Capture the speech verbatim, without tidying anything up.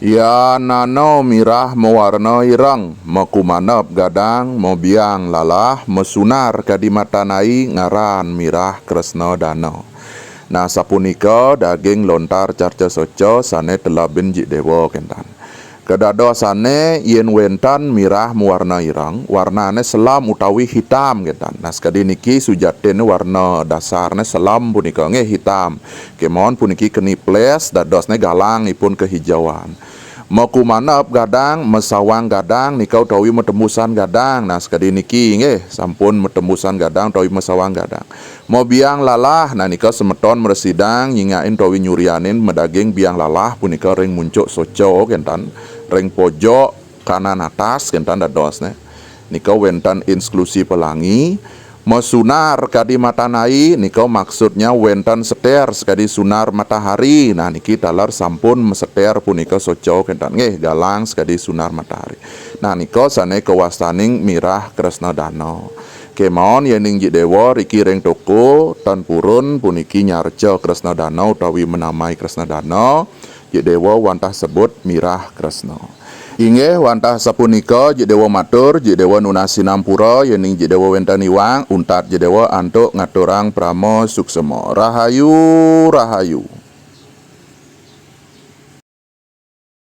Yan nano mirah mawarna ireng, makumanep gadang, mabiang lalah, masunar kadi matan ai, ngaran mirah Kresna Dana. Nah, sapunika daging lontar carca soca sane telebin Jik Dewa kentan. Kadadosane yen wenten mirah mawarna ireng, warnane selem utawi hitam kentan. Nah, sakadi niki sujatin warna dasarne selem punika nggih hitam. Kemawon puniki keni ples dadosne galang ipun kehijauan. Makumanep gadang, masawang gadang, nika utawi matembusan gadang. Nah, sakadi niki nggih, sampun matembusan gadang utawi masawang gadang. Mabiang lalah, nah nika semeton mresidang nyingakin utawi nyurianin madaging biang lalah punika ring muncuk soca kentan, ring pojok kanan atas kentan dadosne. Nika wenten insklusi pelangi, masunar kadi matan ai, nika maksudnya wenten seter sakadi sunar matahari. Nah, niki taler sampun maseter punika soca kentan nggih, galang sakadi sunar matahari. Nah, nika sane kawastaning mirah Kresna Dana. Kemawon yening Jik Dewa riki ring toko, tan purun puniki nyarca Kresna Dana utawi menamai Kresna Dana, Jik Dewa wantah sebut mirah Kresna. Inggih wantah sapunika Jik Dewa matur, Jik Dewa nunas sinampura, yening Jik Dewa wenten iwang, untat Jik Dewa antuk ngaturang parama suksema. Rahayu, rahayu.